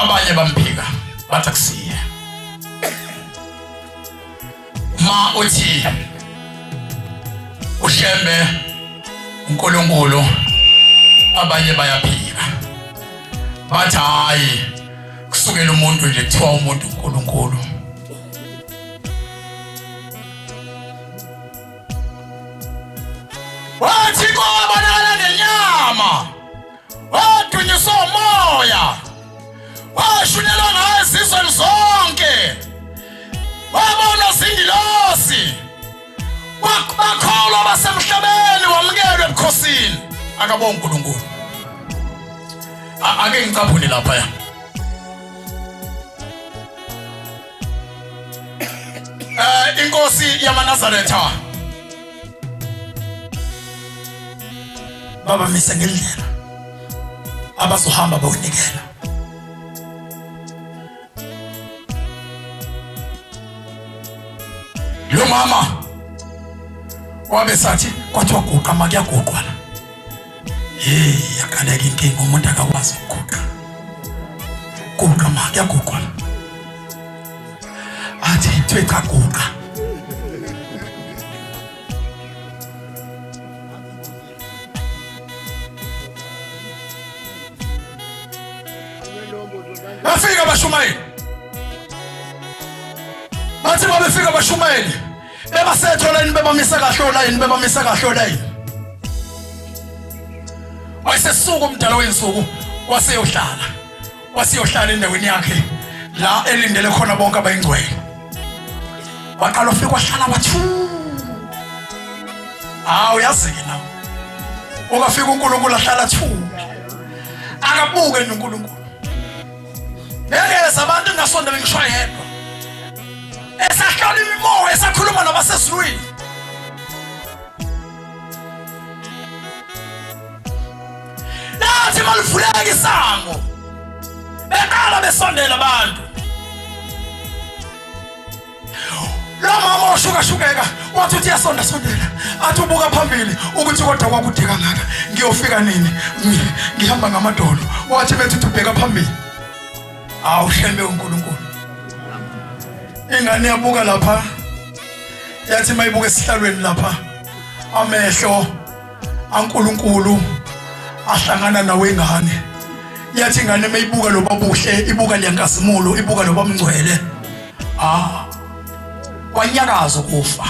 Abanye bamphika bathi akusiye. Ma uthi uShembe uNkulunkulu, abanye bayaphika bathi hayi, kusukela umuntu nje kuthiwa umuntu uNkulunkulu. Wathi kwabonakala ngenyama, wadunyiswa umoya, washunyelwa ngayo ezizweni zonke, wabonwa zingilosi, bakholwa abasemhlabeni, wamukelwe ebukhosini. Akabonga uNkulunkulu. Ake ngicaphune lapha ya. Inkosi yamaNazaretha babamise ngendlela abazohamba bayonikela. Lo mama wabe sathi kwathiwa guqa, makuyaguqwa la. Hey, yakaleka inkinga, umuntu akakwazi ukuguqa. Guqa ma, kuyaguqwa la. Athi kuthiwe cha, guqa. Bafika abashumayeli, bathi babefika abashumayeli bebasetha olayini, bebamisa kahle olayini, bebamisa kahle olayini. Wayesesuka umdala wensuku, waseyohlala, waseyohlala endaweni yakhe la elindele khona bonke abayingcwele. Waqala ufika wahlala, wathi hawu, yazi-ke nawe, ukafika uNkulunkulu ahlala thu, akabuke noNkulunkulu. Ngeke abantu ngasondela ngisho yedwa, esahlola imimoya, esakhuluma nabasezulwini. Lathi malivuleka isango, beqala besondela abantu. Lo mama oshukashukeka wathi uthi yasonda sondela, athi ubuka phambili ukuthi kodwa kwakude kangaka, ngiyofika nini, ngihamba ngamadolo. Wathi bethi uthi ubheka phambili, awu Shembe uNkulunkulu. Ingane yabuka lapha, yathi mayibuka esihlalweni lapha, amehlo aNkulunkulu ahlangana nawe ingane. Yathi ingane mayibuka lo babuhle, ibuka leyankazimulo, ibuka lo bamngcwele, ah, kwanyakaza ukufa.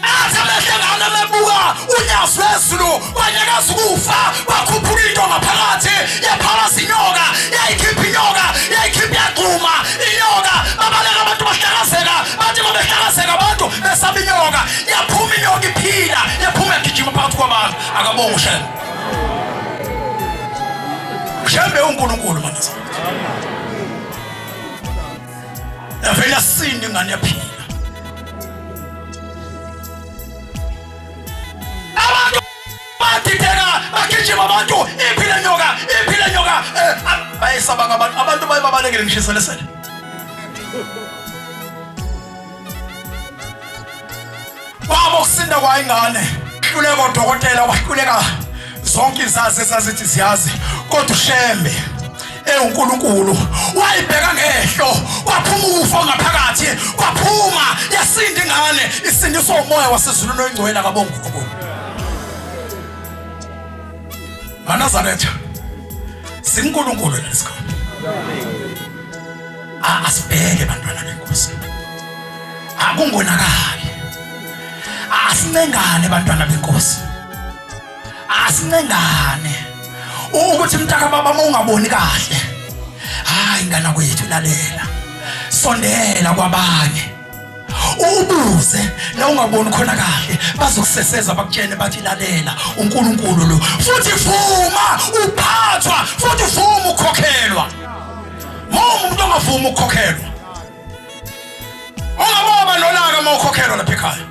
Athi amehlo engane mebuka unyazi lwezulu, kwanyakaza ukufa, kwakhuphuka into ngaphakathi, yaphalaza inyoka, yayikhipha inyoka, yayikhipha, yagxuma inyoka. Babaleka abantu, bahlakazeka. Bathi babehlakazeka abantu besaba inyoka, yaphuma inyoka iphila, yaphuma yagijima phakathi kwabantu. Akabonga uShembe. Ushembe uNkulunkulu manje. Yavele yasinda ingane, yaphila. Abantu badideka, bagijima abantu, iphi le nyoka, iphi le nyoka? Bayesaba abantu, abantu baye babalekele ngisho iselesele. Kwabo kusinda kwayingane, hluleka odokotela, wahluleka zonke izazi ezazithi ziyazi, kodwa uShembe ewuNkulunkulu wayibheka ngehlo, kwaphuma ukufa ngaphakathi, kwaphuma, yasinda ingane, isindiswa umoya wasezulwini oyingcwele. Akabonga uNkulunkulu. MaNazaretha, siNkulunkulu lesikhona. Asibheke bantwana benkosi, akungonakali. Asincengane bantwana benkosi, asincengane ukuthi mntaka baba, uma ungaboni kahle, hayi ngana kwethu, lalela, sondela kwabanye, ubuze la ungaboni khona kahle, bazokuseseza, bakutshene, bathi lalela, uNkulunkulu lo. Futhi vuma uphathwa, futhi vuma ukhokhelwa. Uma umuntu ongavuma ukukhokhelwa, ungababa nolaka uma ukhokhelwa lapha ekhaya.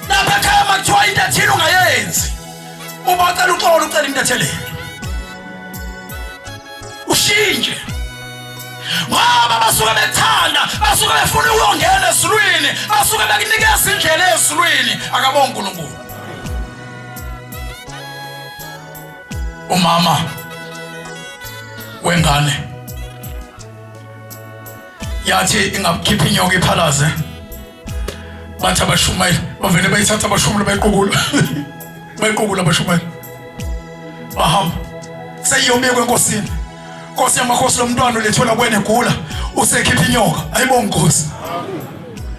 Lapha ekhaya uma kuthiwa into ethile ungayenzi, ubacela uxolo, ucela intethelelo, ushintshe, ngoba basuke bekuthanda, basuke befuna ukuyongena ezulwini, basuke bekunikeza indlela ezulwini. Akabonga uNkulunkulu. Umama wengane yathi ingakhipha inyoka iphalaze, bathi abashumayeli bavele bayithatha abashumula bayiqukula, bayiqukula abashumayeli bahamba seyiyobekwa enkosini. Nkosi yamakhosi, lo mntwana ulethola kwena egula, usekhipha inyoka. Ayibonga Nkosi,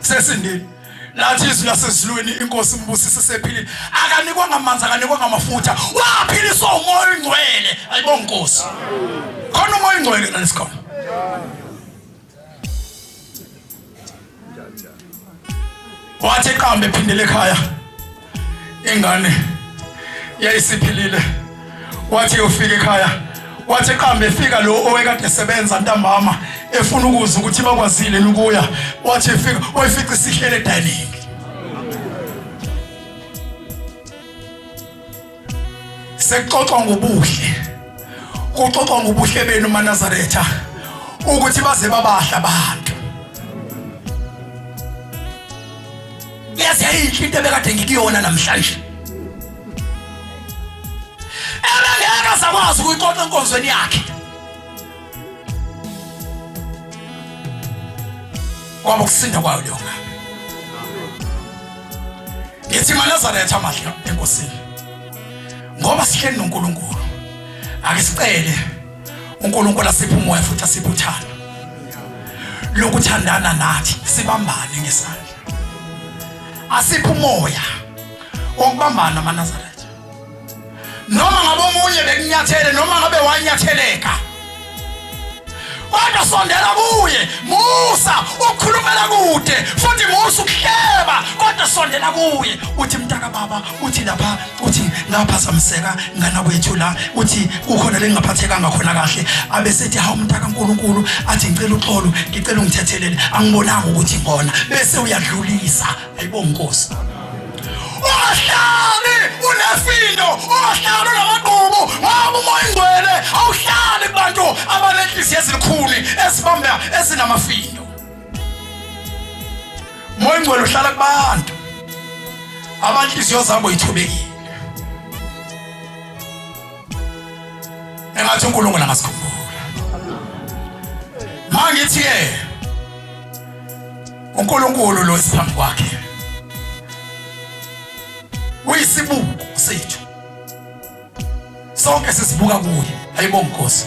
sesindile. Lathi izwi lasezulwini, inkosi imbusise sephilile, akanikwa ngamanzi, akanikwa ngamafutha, waphiliswa umoya oyingcwele. Ayibonga Nkosi, khona umoya oyingcwele nalesikhona. Wathi eqambe ephindele ekhaya, ingane yayisiphilile. Wathi ufika ekhaya, wathi eqambe efika lo owekade esebenza ntambama efuna ukuza ukuthi bakwazile ukuya, wathi efika wayifica isihlele dining. Sekuxoxwa ngobuhle, kuxoxwa ngobuhle benu maNazaretha, ukuthi baze babahla abantu. Yazi yayinhle into ebekade ngikuyona namhlanje, ebengeke asakwazi ukuyixoxa enkonzweni yakhe. Kwaba ukusinda kwayo leyo ngane. Ngithi maNazaretha amahle enkosini, ngoba sihleli noNkulunkulu, ake sicele uNkulunkulu asiphe umoya futhi asiphe uthando lokuthandana nathi, sibambane ngesandla. Asiphe umoya wokubambana amaNazaretha, noma ngabe omunye bekunyathele, noma ngabe wanyatheleka, kodwa sondela kuye. Musa ukukhulumela kude futhi musa ukuhleba, kodwa sondela kuye, uthi mntaka baba, uthi lapha, uthi ngaphazamiseka ngana kwethu la, uthi kukhona lengingaphathekanga khona kahle. Abesethi hawu mntaka nkulunkulu, athi ngicela uxolo, ngicela ungithethelele, angibonanga ukuthi ngona, bese uyadlulisa. Ayibonga Nkosi. Ungahlali unefindo, ungahlali unamagqubu, ngoba umoya ingcwele awuhlali kubantu abanenhliziyo ezilukhuni, ezibamba, ezinamafindo. Moya ingcwele uhlala kubantu abanhliziyo zabo ithobekile. Engathi uNkulunkulu angasikhumbula. Mangithi ke uNkulunkulu lo esiphambi kwakhe uyisibuko sethu sonke, sisibuka kuye. Ayibonga Nkosi.